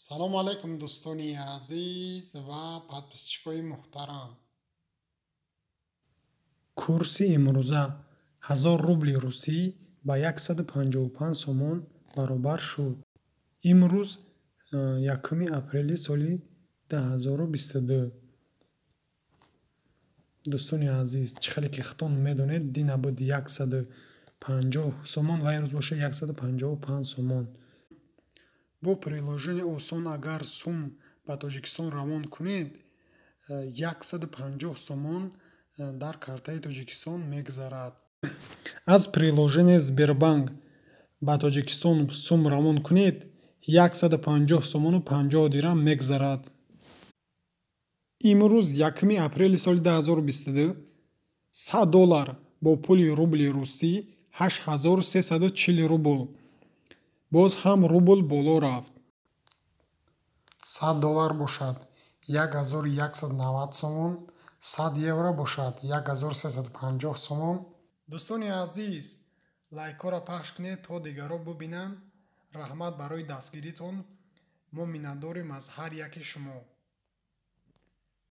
Салому алайкум, дӯстони азиз ва подписчикои муҳтарам. Курси имрӯза: 1000 рубли русӣ ба 155 сомон баробар шуд. Имрӯз 1 апрели соли 2022. Дӯстони азиз, чӣ хеле ки худтон медонед, дина буд 150 сомон ва имрӯз бошад 155 сомон. Бо приложение осон агар сум ба Тоҷикистон равон кунед, 150 сомон дар картаи Тоҷикистон мегузарад. Аз приложение Сбербанк ба Тоҷикистон сум равон кунед, 150 сомону 50 дирам мегузарад. Имрӯз 1 апрели соли 2022 100 доллар бо пули рубли русӣ 8340 рубл. Боз ҳам рубл боло рафт. 100 доллар бошад 1190 сомон, 100 евро бошад 1350 сомон. Дӯстони азиз, лайкҳоро пахш кунед, то дигарон бубинанд. Раҳмат барои дастгиритон. Мо миннатдорем аз ҳар яки шумо.